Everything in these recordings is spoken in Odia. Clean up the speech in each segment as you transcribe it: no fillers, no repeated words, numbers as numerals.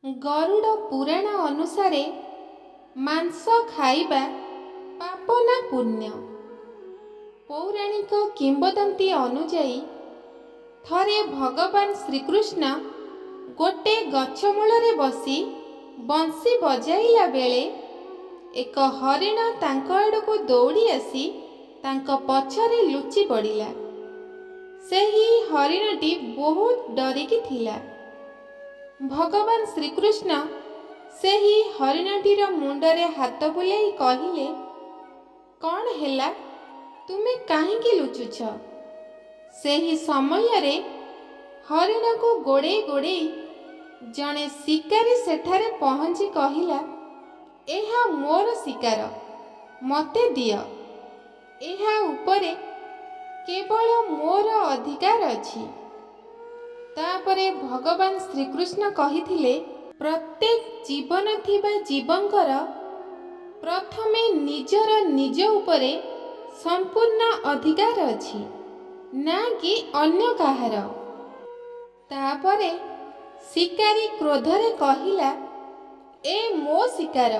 ଗରୁଡ଼ ପୁରାଣ ଅନୁସାରେ ମାଂସ ଖାଇବା ପାପ ନା ପୁଣ୍ୟ? ପୌରାଣିକ କିମ୍ବଦନ୍ତୀ ଅନୁଯାୟୀ ଥରେ ଭଗବାନ ଶ୍ରୀକୃଷ୍ଣ ଗୋଟେ ଗଛ ମୂଳରେ ବସି ବଂଶୀ ବଜାଇଲା ବେଳେ ଏକ ହରିଣ ତାଙ୍କ ଆଡ଼କୁ ଦୌଡ଼ି ଆସି ତାଙ୍କ ପଛରେ ଲୁଚି ପଡ଼ିଲା। ସେହି ହରିଣଟି ବହୁତ ଡରିକି ଥିଲା। ଭଗବାନ ଶ୍ରୀକୃଷ୍ଣ ସେହି ହରିଣଟିର ମୁଣ୍ଡରେ ହାତ ବୁଲାଇ କହିଲେ, କ'ଣ ହେଲା, ତୁମେ କାହିଁକି ଲୁଚୁଛ? ସେହି ସମୟରେ ହରିଣକୁ ଗୋଡ଼େଇ ଗୋଡ଼େଇ ଜଣେ ଶିକାରୀ ସେଠାରେ ପହଞ୍ଚି କହିଲା, ଏହା ମୋର ଶିକାର, ମୋତେ ଦିଅ, ଏହା ଉପରେ କେବଳ ମୋର ଅଧିକାର ଅଛି। ତାପରେ ଭଗବାନ ଶ୍ରୀକୃଷ୍ଣ କହିଥିଲେ, ପ୍ରତ୍ୟେକ ଜୀବନ ଥିବା ଜୀବଙ୍କର ପ୍ରଥମେ ନିଜର ନିଜ ଉପରେ ସମ୍ପୂର୍ଣ୍ଣ ଅଧିକାର ଅଛି, ନା କି ଅନ୍ୟ କାହାର। ତାପରେ ଶିକାରୀ କ୍ରୋଧରେ କହିଲା, ଏ ମୋ ଶିକାର,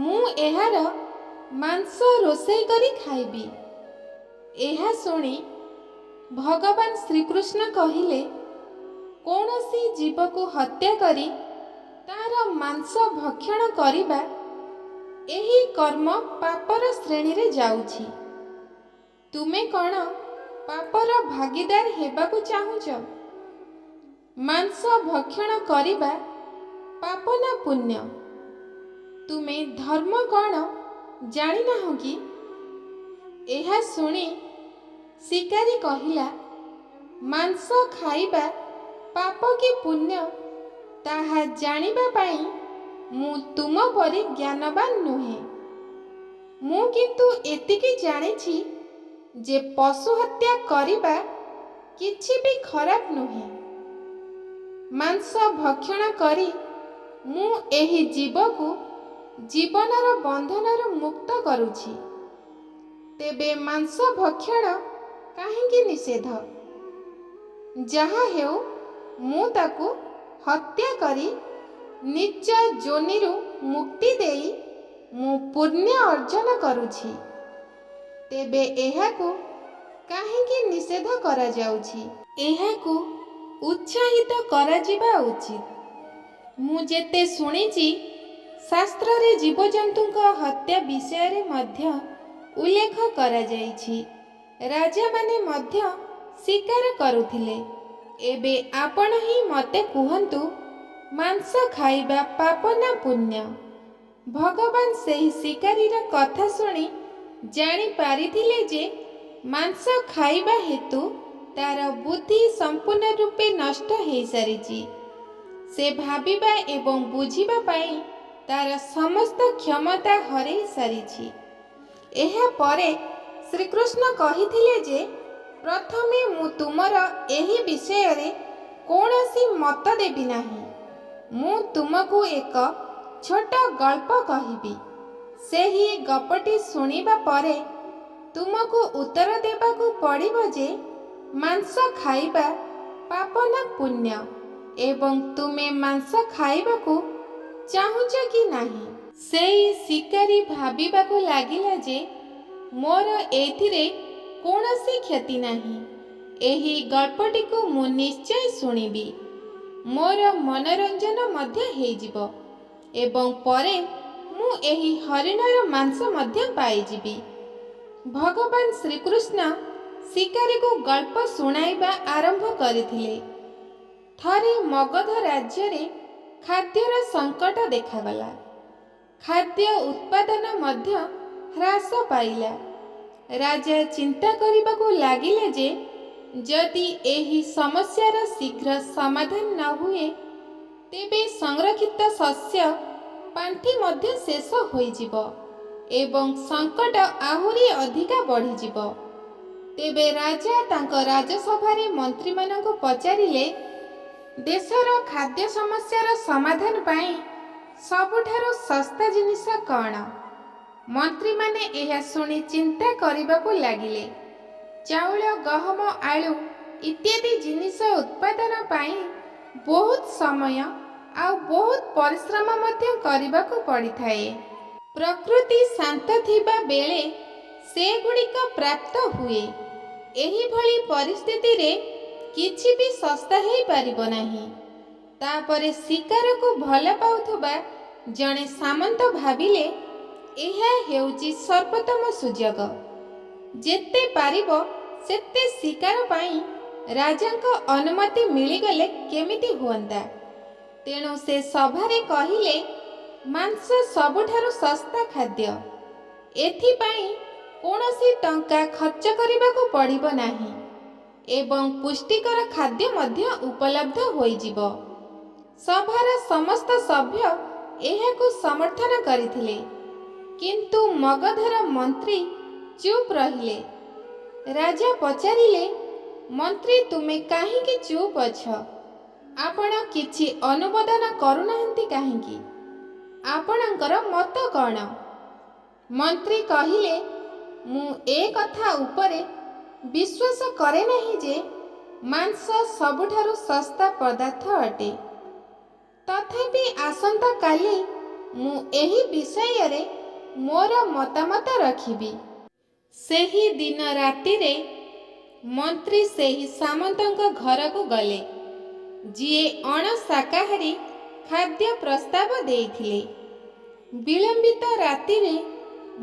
ମୁଁ ଏହାର ମାଂସ ରୋଷେଇ କରି ଖାଇବି। ଏହା ଶୁଣି ଭଗବାନ ଶ୍ରୀକୃଷ୍ଣ କହିଲେ, କୌଣସି ଜୀବକୁ ହତ୍ୟା କରି ତାର ମାଂସ ଭକ୍ଷଣ କରିବା, ଏହି କର୍ମ ପାପର ଶ୍ରେଣୀରେ ଯାଉଛି। ତୁମେ କ'ଣ ପାପର ଭାଗୀଦାର ହେବାକୁ ଚାହୁଁଛ? ମାଂସ ଭକ୍ଷଣ କରିବା ପାପ ନା ପୁଣ୍ୟ? ତୁମେ ଧର୍ମ କ'ଣ ଜାଣିନାହଁ କି? ଏହା ଶୁଣି ଶିକାରୀ କହିଲା, ମାଂସ ଖାଇବା ପାପ କି ପୁଣ୍ୟ ତାହା ଜାଣିବା ପାଇଁ ମୁଁ ତୁମ ପରି ଜ୍ଞାନବାନ ନୁହେଁ। ମୁଁ କିନ୍ତୁ ଏତିକି ଜାଣିଛି ଯେ ପଶୁ ହତ୍ୟା କରିବା କିଛି ବି ଖରାପ ନୁହେଁ। ମାଂସ ଭକ୍ଷଣ କରି ମୁଁ ଏହି ଜୀବକୁ ଜୀବନର ବନ୍ଧନରୁ ମୁକ୍ତ କରୁଛି। ତେବେ ମାଂସ ଭକ୍ଷଣ କାହିଁକି ନିଷେଧ? ଯାହା ହେଉ, ମୁଁ ତାକୁ ହତ୍ୟା କରି ନିଜ ଯୋନିରୁ ମୁକ୍ତି ଦେଇ ମୁଁ ପୁଣ୍ୟ ଅର୍ଜନ କରୁଛି। ତେବେ ଏହାକୁ କାହିଁକି ନିଷେଧ କରାଯାଉଛି? ଏହାକୁ ଉତ୍ସାହିତ କରାଯିବା ଉଚିତ। ମୁଁ ଯେତେ ଶୁଣିଛି, ଶାସ୍ତ୍ରରେ ଜୀବଜନ୍ତୁଙ୍କ ହତ୍ୟା ବିଷୟରେ ମଧ୍ୟ ଉଲ୍ଲେଖ କରାଯାଇଛି। ରାଜାମାନେ ମଧ୍ୟ ଶିକାର କରୁଥିଲେ। ଏବେ ଆପଣ ହିଁ ମୋତେ କୁହନ୍ତୁ, ମାଂସ ଖାଇବା ପାପ ନା ପୁଣ୍ୟ? ଭଗବାନ ସେହି ଶିକାରୀର କଥା ଶୁଣି ଜାଣିପାରିଥିଲେ ଯେ ମାଂସ ଖାଇବା ହେତୁ ତାର ବୁଦ୍ଧି ସମ୍ପୂର୍ଣ୍ଣ ରୂପେ ନଷ୍ଟ ହୋଇସାରିଛି। ସେ ଭାବିବା ଏବଂ ବୁଝିବା ପାଇଁ ତାର ସମସ୍ତ କ୍ଷମତା ହରାଇ ସାରିଛି। ଏହାପରେ ଶ୍ରୀକୃଷ୍ଣ କହିଥିଲେ ଯେ ପ୍ରଥମେ ମୁଁ ତୁମର ଏହି ବିଷୟରେ କୌଣସି ମତ ଦେବି ନାହିଁ। ମୁଁ ତୁମକୁ ଏକ ଛୋଟ ଗଳ୍ପ କହିବି। ସେହି ଗପଟି ଶୁଣିବା ପରେ ତୁମକୁ ଉତ୍ତର ଦେବାକୁ ପଡ଼ିବ ଯେ ମାଂସ ଖାଇବା ପାପ ନା ପୁଣ୍ୟ ଏବଂ ତୁମେ ମାଂସ ଖାଇବାକୁ ଚାହୁଁଛ କି ନାହିଁ। ସେଇ ଶିକାରୀ ଭାବିବାକୁ ଲାଗିଲା ଯେ ମୋର ଏଥିରେ କୌଣସି କ୍ଷତି ନାହିଁ। ଏହି ଗଳ୍ପଟିକୁ ମୁଁ ନିଶ୍ଚୟ ଶୁଣିବି। ମୋର ମନୋରଞ୍ଜନ ମଧ୍ୟ ହେଇଯିବ ଏବଂ ପରେ ମୁଁ ଏହି ହରିଣର ମାଂସ ମଧ୍ୟ ପାଇଯିବି। ଭଗବାନ ଶ୍ରୀକୃଷ୍ଣ ଶିକାରୀକୁ ଗଳ୍ପ ଶୁଣାଇବା ଆରମ୍ଭ କରିଥିଲେ। ଥରେ ମଗଧ ରାଜ୍ୟରେ ଖାଦ୍ୟର ସଙ୍କଟ ଦେଖାଗଲା। ଖାଦ୍ୟ ଉତ୍ପାଦନ ମଧ୍ୟ ହ୍ରାସ ପାଇଲା। ରାଜା ଚିନ୍ତା କରିବାକୁ ଲାଗିଲେ ଯେ ଯଦି ଏହି ସମସ୍ୟାର ଶୀଘ୍ର ସମାଧାନ ନ ହୁଏ, ତେବେ ସଂରକ୍ଷିତ ଶସ୍ୟ ପାଣ୍ଠି ମଧ୍ୟ ଶେଷ ହୋଇଯିବ ଏବଂ ସଙ୍କଟ ଆହୁରି ଅଧିକା ବଢ଼ିଯିବ। ତେବେ ରାଜା ତାଙ୍କ ରାଜସଭାରେ ମନ୍ତ୍ରୀମାନଙ୍କୁ ପଚାରିଲେ, ଦେଶର ଖାଦ୍ୟ ସମସ୍ୟାର ସମାଧାନ ପାଇଁ ସବୁଠାରୁ ଶସ୍ତା ଜିନିଷ କ'ଣ? ମନ୍ତ୍ରୀମାନେ ଏହା ଶୁଣି ଚିନ୍ତା କରିବାକୁ ଲାଗିଲେ। ଚାଉଳ, ଗହମ, ଆଳୁ ଇତ୍ୟାଦି ଜିନିଷ ଉତ୍ପାଦନ ପାଇଁ ବହୁତ ସମୟ ଆଉ ବହୁତ ପରିଶ୍ରମ ମଧ୍ୟ କରିବାକୁ ପଡ଼ିଥାଏ। ପ୍ରକୃତି ଶାନ୍ତ ଥିବା ବେଳେ ସେଗୁଡ଼ିକ ପ୍ରାପ୍ତ ହୁଏ। ଏହିଭଳି ପରିସ୍ଥିତିରେ କିଛି ବି ଶସ୍ତା ହେଇପାରିବ ନାହିଁ। ତାପରେ ଶିକାରକୁ ଭଲ ପାଉଥିବା ଜଣେ ସାମନ୍ତ ଭାବିଲେ, ଏହା ହେଉଛି ସର୍ବୋତ୍ତମ ସୁଯୋଗ। ଯେତେ ପାରିବ ସେତେ ଶିକାର ପାଇଁ ରାଜାଙ୍କ ଅନୁମତି ମିଳିଗଲେ କେମିତି ହୁଅନ୍ତା। ତେଣୁ ସେ ସଭାରେ କହିଲେ, ମାଂସ ସବୁଠାରୁ ଶସ୍ତା ଖାଦ୍ୟ। ଏଥିପାଇଁ କୌଣସି ଟଙ୍କା ଖର୍ଚ୍ଚ କରିବାକୁ ପଡ଼ିବ ନାହିଁ ଏବଂ ପୁଷ୍ଟିକର ଖାଦ୍ୟ ମଧ୍ୟ ଉପଲବ୍ଧ ହୋଇଯିବ। ସଭାର ସମସ୍ତ ସଭ୍ୟ ଏହାକୁ ସମର୍ଥନ କରିଥିଲେ, କିନ୍ତୁ ମଗଧର ମନ୍ତ୍ରୀ ଚୁପ୍ ରହିଲେ। ରାଜା ପଚାରିଲେ, ମନ୍ତ୍ରୀ, ତୁମେ କାହିଁକି ଚୁପ୍ ଅଛ? ଆପଣ କିଛି ଅନୁମୋଦନ କରୁନାହାନ୍ତି କାହିଁକି? ଆପଣଙ୍କର ମତ କ'ଣ? ମନ୍ତ୍ରୀ କହିଲେ, ମୁଁ ଏ କଥା ଉପରେ ବିଶ୍ୱାସ କରେ ନାହିଁ ଯେ ମାଂସ ସବୁଠାରୁ ଶସ୍ତା ପଦାର୍ଥ ଅଟେ। ତଥାପି ଆସନ୍ତାକାଲି ମୁଁ ଏହି ବିଷୟରେ ମୋର ମତାମତ ରଖିବି। ସେହି ଦିନ ରାତିରେ ମନ୍ତ୍ରୀ ସେହି ସାମନ୍ତଙ୍କ ଘରକୁ ଗଲେ, ଯିଏ ଅଣ-ଶାକାହାରୀ ଖାଦ୍ୟ ପ୍ରସ୍ତାବ ଦେଇଥିଲେ। ବିଳମ୍ବିତ ରାତିରେ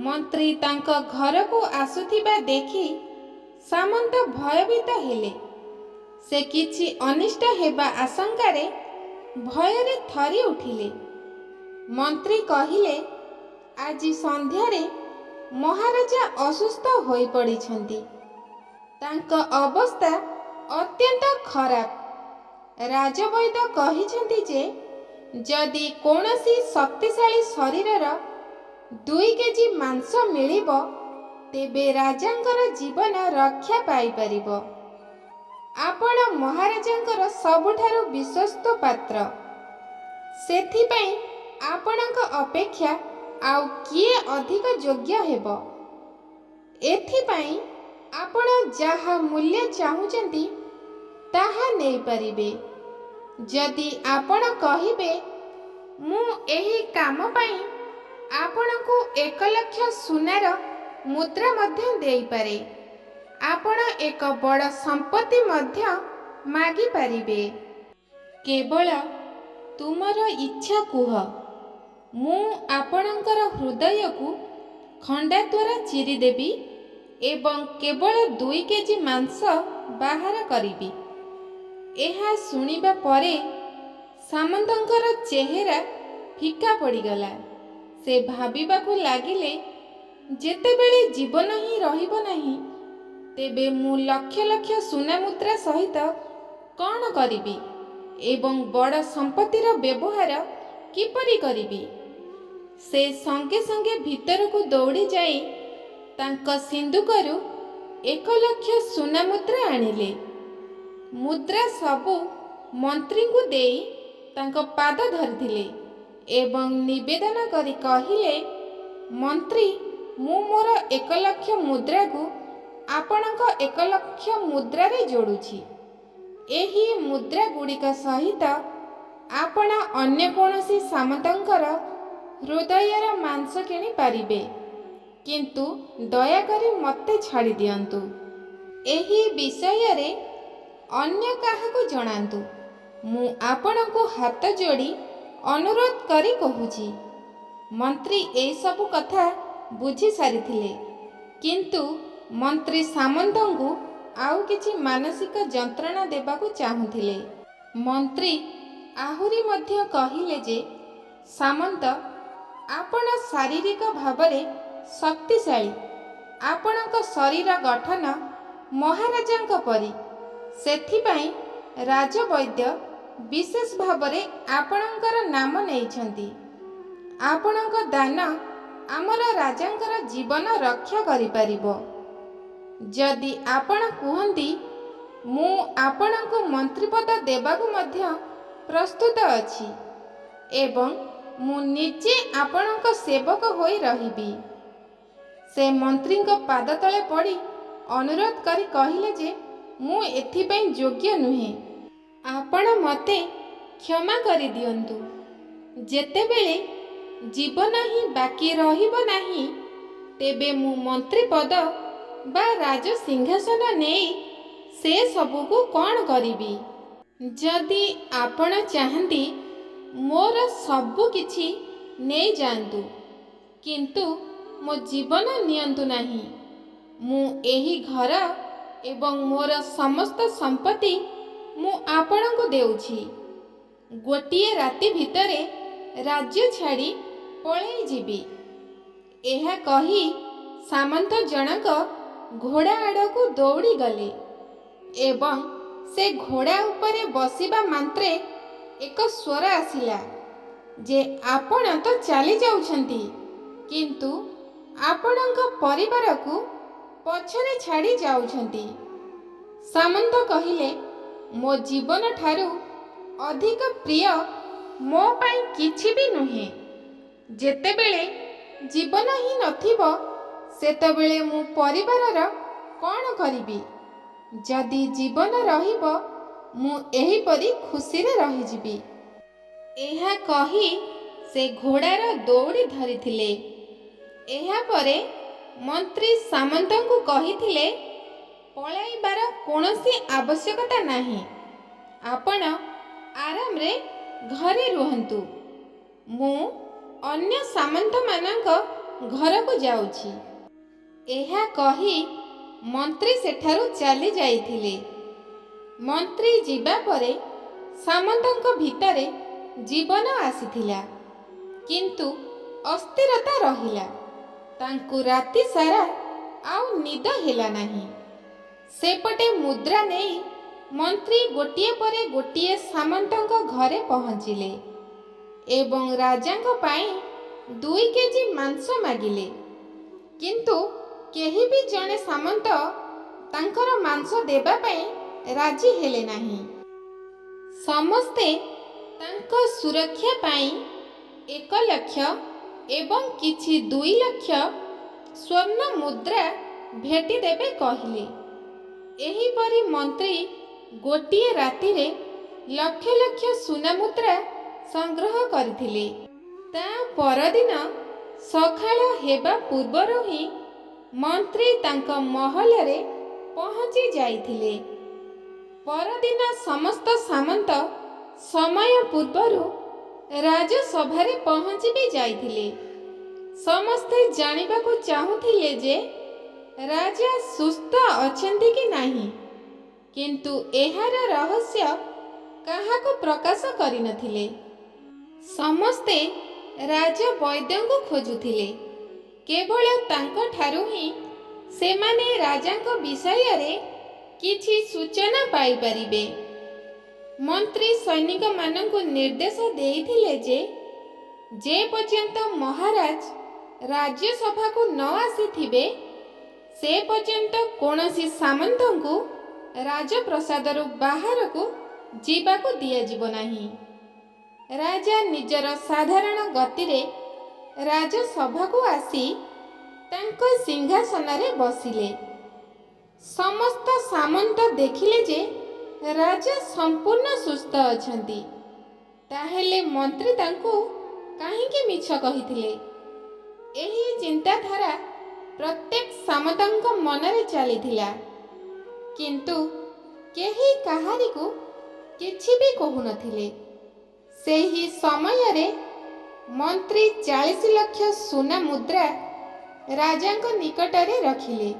ମନ୍ତ୍ରୀ ତାଙ୍କ ଘରକୁ ଆସୁଥିବା ଦେଖି ସାମନ୍ତ ଭୟଭୀତ ହେଲେ। ସେ କିଛି ଅନିଷ୍ଟ ହେବା ଆଶଙ୍କାରେ ଭୟରେ ଥରି ଉଠିଲେ। ମନ୍ତ୍ରୀ କହିଲେ, ଆଜି ସନ୍ଧ୍ୟାରେ ମହାରାଜା ଅସୁସ୍ଥ ହୋଇପଡ଼ିଛନ୍ତି। ତାଙ୍କ ଅବସ୍ଥା ଅତ୍ୟନ୍ତ ଖରାପ। ରାଜବୈଦ୍ୟ କହିଛନ୍ତି ଯେ ଯଦି କୌଣସି ଶକ୍ତିଶାଳୀ ଶରୀରର 2 କେଜି ମାଂସ ମିଳିବ, ତେବେ ରାଜାଙ୍କର ଜୀବନ ରକ୍ଷା ପାଇପାରିବ। ଆପଣ ମହାରାଜାଙ୍କର ସବୁଠାରୁ ବିଶ୍ୱସ୍ତ ପାତ୍ର। ସେଥିପାଇଁ ଆପଣଙ୍କ ଅପେକ୍ଷା ଆଉ କିଏ ଅଧିକ ଯୋଗ୍ୟ ହେବ? ଏଥିପାଇଁ ଆପଣ ଯାହା ମୂଲ୍ୟ ଚାହୁଁଛନ୍ତି ତାହା ନେଇପାରିବେ। ଯଦି ଆପଣ କହିବେ, ମୁଁ ଏହି କାମ ପାଇଁ ଆପଣଙ୍କୁ 1 ଲକ୍ଷ ସୁନାର ମୁଦ୍ରା ମଧ୍ୟ ଦେଇପାରେ। ଆପଣ ଏକ ବଡ଼ ସମ୍ପତ୍ତି ମଧ୍ୟ ମାଗିପାରିବେ। କେବଳ ତୁମର ଇଚ୍ଛା କୁହ। ମୁଁ ଆପଣଙ୍କର ହୃଦୟକୁ ଖଣ୍ଡା ଦ୍ୱାରା ଚିରିଦେବି ଏବଂ କେବଳ 2 କେଜି ମାଂସ ବାହାର କରିବି। ଏହା ଶୁଣିବା ପରେ ସାମନ୍ତଙ୍କର ଚେହେରା ଫିକା ପଡ଼ିଗଲା। ସେ ଭାବିବାକୁ ଲାଗିଲେ, ଯେତେବେଳେ ଜୀବନ ହିଁ ରହିବ ନାହିଁ, ତେବେ ମୁଁ ଲକ୍ଷ ଲକ୍ଷ ସୁନା ମୁଦ୍ରା ସହିତ କ'ଣ କରିବି ଏବଂ ବଡ଼ ସମ୍ପତ୍ତିର ବ୍ୟବହାର କିପରି କରିବି? ସେ ସଙ୍ଗେ ସଙ୍ଗେ ଭିତରକୁ ଦୌଡ଼ି ଯାଇ ତାଙ୍କ ସିନ୍ଦୁକରୁ 1 ଲକ୍ଷ ସୁନା ମୁଦ୍ରା ଆଣିଲେ। ମୁଦ୍ରା ସବୁ ମନ୍ତ୍ରୀଙ୍କୁ ଦେଇ ତାଙ୍କ ପାଦ ଧରିଥିଲେ ଏବଂ ନିବେଦନ କରି କହିଲେ, ମନ୍ତ୍ରୀ, ମୁଁ ମୋର 1 ଲକ୍ଷ ମୁଦ୍ରାକୁ ଆପଣଙ୍କ 1 ଲକ୍ଷ ମୁଦ୍ରାରେ ଯୋଡ଼ୁଛି। ଏହି ମୁଦ୍ରାଗୁଡ଼ିକ ସହିତ ଆପଣ ଅନ୍ୟ କୌଣସି ସାମନ୍ତଙ୍କର ହୃଦୟର ମାଂସ କିଣିପାରିବେ, କିନ୍ତୁ ଦୟାକରି ମୋତେ ଛାଡ଼ିଦିଅନ୍ତୁ। ଏହି ବିଷୟରେ ଅନ୍ୟ କାହାକୁ ଜଣାନ୍ତୁ। ମୁଁ ଆପଣଙ୍କୁ ହାତ ଯୋଡ଼ି ଅନୁରୋଧ କରି କହୁଛି। ମନ୍ତ୍ରୀ ଏସବୁ କଥା ବୁଝି ସାରିଥିଲେ, କିନ୍ତୁ ମନ୍ତ୍ରୀ ସାମନ୍ତଙ୍କୁ ଆଉ କିଛି ମାନସିକ ଯନ୍ତ୍ରଣା ଦେବାକୁ ଚାହୁଁଥିଲେ। ମନ୍ତ୍ରୀ ଆହୁରି ମଧ୍ୟ କହିଲେ ଯେ, ସାମନ୍ତ, ଆପଣ ଶାରୀରିକ ଭାବରେ ଶକ୍ତିଶାଳୀ। ଆପଣଙ୍କ ଶରୀର ଗଠନ ମହାରାଜାଙ୍କ ପରି। ସେଥିପାଇଁ ରାଜବୈଦ୍ୟ ବିଶେଷ ଭାବରେ ଆପଣଙ୍କର ନାମ ନେଇଛନ୍ତି। ଆପଣଙ୍କ ଦାନ ଆମର ରାଜାଙ୍କର ଜୀବନ ରକ୍ଷା କରିପାରିବ। ଯଦି ଆପଣ କୁହନ୍ତି, ମୁଁ ଆପଣଙ୍କୁ ମନ୍ତ୍ରୀପଦ ଦେବାକୁ ମଧ୍ୟ ପ୍ରସ୍ତୁତ ଅଛି ଏବଂ ମୁଁ ନିଜେ ଆପଣଙ୍କ ସେବକ ହୋଇ ରହିବି। ସେ ମନ୍ତ୍ରୀଙ୍କ ପାଦ ତଳେ ପଡ଼ି ଅନୁରୋଧ କରି କହିଲେ ଯେ ମୁଁ ଏଥିପାଇଁ ଯୋଗ୍ୟ ନୁହେଁ। ଆପଣ ମୋତେ କ୍ଷମା କରିଦିଅନ୍ତୁ। ଯେତେବେଳେ ଜୀବନ ହିଁ ବାକି ରହିବ ନାହିଁ, ତେବେ ମୁଁ ମନ୍ତ୍ରୀପଦ ବା ରାଜସିଂହାସନ ନେଇ ସେ ସବୁକୁ କ'ଣ କରିବି? ଯଦି ଆପଣ ଚାହାଁନ୍ତି, ମୋର ସବୁ କିଛି ନେଇଯାଆନ୍ତୁ, କିନ୍ତୁ ମୋ ଜୀବନ ନିଅନ୍ତୁ ନାହିଁ। ମୁଁ ଏହି ଘର ଏବଂ ମୋର ସମସ୍ତ ସମ୍ପତ୍ତି ମୁଁ ଆପଣଙ୍କୁ ଦେଉଛି। ଗୋଟିଏ ରାତି ଭିତରେ ରାଜ୍ୟ ଛାଡ଼ି ପଳେଇଯିବି। ଏହା କହି ସାମନ୍ତ ଜଣକ ଘୋଡ଼ା ଆଡ଼କୁ ଦୌଡ଼ିଗଲେ ଏବଂ ସେ ଘୋଡ଼ା ଉପରେ ବସିବା ମାତ୍ରେ ଏକ ସ୍ୱର ଆସିଲା ଯେ ଆପଣ ତ ଚାଲି ଯାଉଛନ୍ତି, କିନ୍ତୁ ଆପଣଙ୍କ ପରିବାରକୁ ପଛରେ ଛାଡ଼ି ଯାଉଛନ୍ତି। ସାମନ୍ତ କହିଲେ, ମୋ ଜୀବନଠାରୁ ଅଧିକ ପ୍ରିୟ ମୋ ପାଇଁ କିଛି ବି ନୁହେଁ। ଯେତେବେଳେ ଜୀବନ ହିଁ ନଥିବ, ସେତେବେଳେ ମୁଁ ପରିବାରର କ'ଣ କରିବି? ଯଦି ଜୀବନ ରହିବ, ମୁଁ ଏହିପରି ଖୁସିରେ ରହିଯିବି। ଏହା କହି ସେ ଘୋଡ଼ାର ଦଉଡ଼ି ଧରିଥିଲେ। ଏହାପରେ ମନ୍ତ୍ରୀ ସାମନ୍ତଙ୍କୁ କହିଥିଲେ, ପଳାଇବାର କୌଣସି ଆବଶ୍ୟକତା ନାହିଁ। ଆପଣ ଆରାମରେ ଘରେ ରୁହନ୍ତୁ। ମୁଁ ଅନ୍ୟ ସାମନ୍ତମାନଙ୍କ ଘରକୁ ଯାଉଛି। ଏହା କହି ମନ୍ତ୍ରୀ ସେଠାରୁ ଚାଲି ଯାଇଥିଲେ। ମନ୍ତ୍ରୀ ଯିବା ପରେ ସାମନ୍ତଙ୍କ ଭିତରେ ଜୀବନ ଆସିଥିଲା, କିନ୍ତୁ ଅସ୍ଥିରତା ରହିଲା। ତାଙ୍କୁ ରାତି ସାରା ଆଉ ନିଦ ହେଲା ନାହିଁ। ସେପଟେ ମୁଦ୍ରା ନେଇ ମନ୍ତ୍ରୀ ଗୋଟିଏ ପରେ ଗୋଟିଏ ସାମନ୍ତଙ୍କ ଘରେ ପହଞ୍ଚିଲେ ଏବଂ ରାଜାଙ୍କ ପାଇଁ 2 କେଜି ମାଂସ ମାଗିଲେ। କିନ୍ତୁ କେହି ବି ଜଣେ ସାମନ୍ତ ତାଙ୍କର ମାଂସ ଦେବା ପାଇଁ ରାଜି ହେଲେ ନାହିଁ। ସମସ୍ତେ ତାଙ୍କ ସୁରକ୍ଷା ପାଇଁ 1 ଲକ୍ଷ ଏବଂ କିଛି 2 ଲକ୍ଷ ସ୍ୱର୍ଣ୍ଣ ମୁଦ୍ରା ଭେଟି ଦେବେ କହିଲେ। ଏହିପରି ମନ୍ତ୍ରୀ ଗୋଟିଏ ରାତିରେ ଲକ୍ଷ ଲକ୍ଷ ସୁନା ମୁଦ୍ରା ସଂଗ୍ରହ କରିଥିଲେ। ତା ପରଦିନ ସକାଳ ହେବା ପୂର୍ବରୁ ହିଁ ମନ୍ତ୍ରୀ ତାଙ୍କ ମହଲରେ ପହଞ୍ଚି ଯାଇଥିଲେ। ପରଦିନ ସମସ୍ତ ସାମନ୍ତ ସମୟ ପୂର୍ବରୁ ରାଜସଭାରେ ପହଞ୍ଚି ବି ଯାଇଥିଲେ। ସମସ୍ତେ ଜାଣିବାକୁ ଚାହୁଁଥିଲେ ଯେ ରାଜା ସୁସ୍ଥ ଅଛନ୍ତି କି ନାହିଁ, କିନ୍ତୁ ଏହାର ରହସ୍ୟ କାହାକୁ ପ୍ରକାଶ କରିନଥିଲେ। ସମସ୍ତେ ରାଜବୈଦ୍ୟଙ୍କୁ ଖୋଜୁଥିଲେ। କେବଳ ତାଙ୍କଠାରୁ ହିଁ ସେମାନେ ରାଜାଙ୍କ ବିଷୟରେ କିଛି ସୂଚନା ପାଇପାରିବେ। ମନ୍ତ୍ରୀ ସୈନିକମାନଙ୍କୁ ନିର୍ଦ୍ଦେଶ ଦେଇଥିଲେ ଯେ ଯେ ପର୍ଯ୍ୟନ୍ତ ମହାରାଜ ରାଜ୍ୟସଭାକୁ ନ ଆସିଥିବେ, ସେ ପର୍ଯ୍ୟନ୍ତ କୌଣସି ସାମନ୍ତଙ୍କୁ ରାଜପ୍ରାସାଦରୁ ବାହାରକୁ ଯିବାକୁ ଦିଆଯିବ ନାହିଁ। ରାଜା ନିଜର ସାଧାରଣ ଗତିରେ ରାଜସଭାକୁ ଆସି ତାଙ୍କ ସିଂହାସନରେ ବସିଲେ। ସମସ୍ତ ସାମନ୍ତ ଦେଖିଲେ ଯେ ରାଜା ସମ୍ପୂର୍ଣ୍ଣ ସୁସ୍ଥ ଅଛନ୍ତି। ତାହେଲେ ମନ୍ତ୍ରୀ ତାଙ୍କୁ କାହିଁକି ମିଛ କହିଥିଲେ? ଏହି ଚିନ୍ତାଧାରା ପ୍ରତ୍ୟେକ ସାମନ୍ତଙ୍କ ମନରେ ଚାଲିଥିଲା, କିନ୍ତୁ କେହି କାହାରିକୁ କିଛି ବି କହୁନଥିଲେ। ସେହି ସମୟରେ ମନ୍ତ୍ରୀ 40 ଲକ୍ଷ ସୁନା ମୁଦ୍ରା ରାଜାଙ୍କ ନିକଟରେ ରଖିଲେ।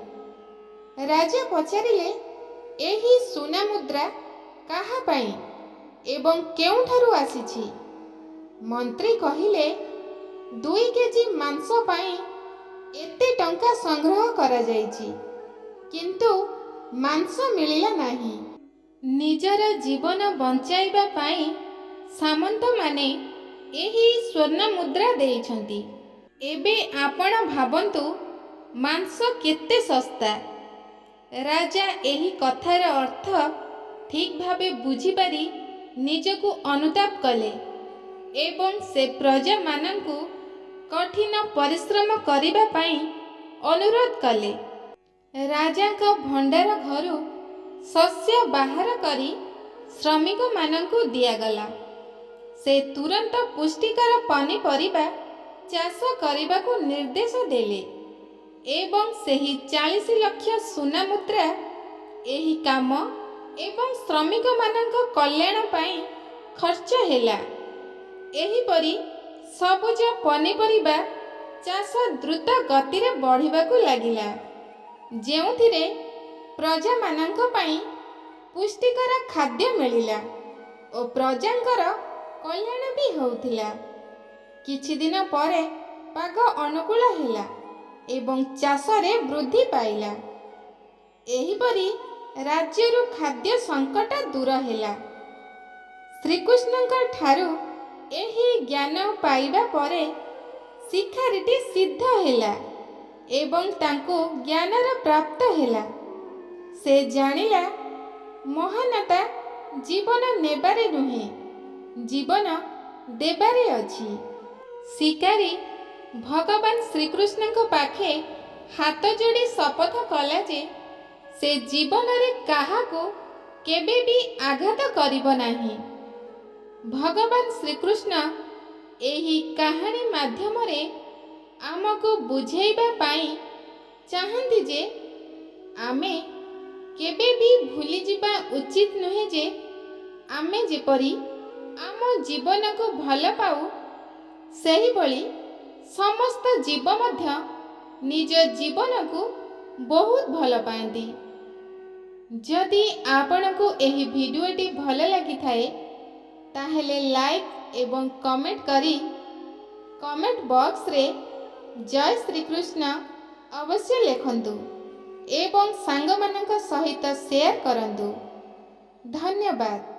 ରାଜା ପଚାରିଲେ, ଏହି ସୁନା ମୁଦ୍ରା କାହା ପାଇଁ ଏବଂ କେଉଁଠାରୁ ଆସିଛି? ମନ୍ତ୍ରୀ କହିଲେ, 2 କେଜି ମାଂସ ପାଇଁ ଏତେ ଟଙ୍କା ସଂଗ୍ରହ କରାଯାଇଛି, କିନ୍ତୁ ମାଂସ ମିଳିଲା ନାହିଁ। ନିଜର ଜୀବନ ବଞ୍ଚାଇବା ପାଇଁ ସାମନ୍ତମାନେ ଏହି ସ୍ୱର୍ଣ୍ଣ ମୁଦ୍ରା ଦେଇଛନ୍ତି। ଏବେ ଆପଣ ଭାବନ୍ତୁ, ମାଂସ କେତେ ଶସ୍ତା। ରାଜା ଏହି କଥାର ଅର୍ଥ ଠିକ୍ ଭାବେ ବୁଝିପାରି ନିଜକୁ ଅନୁତାପ କଲେ ଏବଂ ସେ ପ୍ରଜାମାନଙ୍କୁ କଠିନ ପରିଶ୍ରମ କରିବା ପାଇଁ ଅନୁରୋଧ କଲେ। ରାଜାଙ୍କ ଭଣ୍ଡାର ଘରୁ ଶସ୍ୟ ବାହାର କରି ଶ୍ରମିକମାନଙ୍କୁ ଦିଆଗଲା। ସେ ତୁରନ୍ତ ପୁଷ୍ଟିକର ପନିପରିବା ଚାଷ କରିବାକୁ ନିର୍ଦ୍ଦେଶ ଦେଲେ ଏବଂ ସେହି 40 ଲକ୍ଷ ସୁନା ମୁଦ୍ରା ଏହି କାମ ଏବଂ ଶ୍ରମିକମାନଙ୍କ କଲ୍ୟାଣ ପାଇଁ ଖର୍ଚ୍ଚ ହେଲା। ଏହିପରି ସବୁଜ ପନିପରିବା ଚାଷ ଦ୍ରୁତ ଗତିରେ ବଢ଼ିବାକୁ ଲାଗିଲା, ଯେଉଁଥିରେ ପ୍ରଜାମାନଙ୍କ ପାଇଁ ପୁଷ୍ଟିକର ଖାଦ୍ୟ ମିଳିଲା ଓ ପ୍ରଜାଙ୍କର କଲ୍ୟାଣ ବି ହେଉଥିଲା। କିଛି ଦିନ ପରେ ପାଗ ଅନୁକୂଳ ହେଲା ଏବଂ ଚାଷରେ ବୃଦ୍ଧି ପାଇଲା। ଏହିପରି ରାଜ୍ୟରୁ ଖାଦ୍ୟ ସଙ୍କଟ ଦୂର ହେଲା। ଶ୍ରୀକୃଷ୍ଣଙ୍କ ଠାରୁ ଏହି ଜ୍ଞାନ ପାଇବା ପରେ ଶିକାରୀଟି ସିଦ୍ଧ ହେଲା ଏବଂ ତାଙ୍କୁ ଜ୍ଞାନର ପ୍ରାପ୍ତ ହେଲା। ସେ ଜାଣିଲା, ମହାନତା ଜୀବନ ନେବାରେ ନୁହେଁ, ଜୀବନ ଦେବାରେ ଅଛି। ଶିକାରୀ ଭଗବାନ ଶ୍ରୀକୃଷ୍ଣଙ୍କ ପାଖେ ହାତ ଯୋଡ଼ି ଶପଥ କଲା ଯେ ସେ ଜୀବନରେ କାହାକୁ କେବେ ବି ଆଘାତ କରିବ ନାହିଁ। ଭଗବାନ ଶ୍ରୀକୃଷ୍ଣ ଏହି କାହାଣୀ ମାଧ୍ୟମରେ ଆମକୁ ବୁଝେଇବା ପାଇଁ ଚାହାନ୍ତି ଯେ ଆମେ କେବେ ବି ଭୁଲିଯିବା ଉଚିତ ନୁହେଁ ଯେ ଆମେ ଯେପରି ଆମ ଜୀବନକୁ ଭଲ ପାଉ, ସେହିଭଳି ସମସ୍ତ ଜୀବ ମଧ୍ୟ ନିଜ ଜୀବନକୁ ବହୁତ ଭଲ ପାଆନ୍ତି। ଯଦି ଆପଣଙ୍କୁ ଏହି ଭିଡ଼ିଓଟି ଭଲ ଲାଗିଥାଏ, ତାହେଲେ ଲାଇକ୍ ଏବଂ କମେଣ୍ଟ କରି କମେଣ୍ଟ ବକ୍ସରେ ଜୟ ଶ୍ରୀକୃଷ୍ଣ ଅବଶ୍ୟ ଲେଖନ୍ତୁ ଏବଂ ସାଙ୍ଗମାନଙ୍କ ସହିତ ସେୟାର କରନ୍ତୁ। ଧନ୍ୟବାଦ।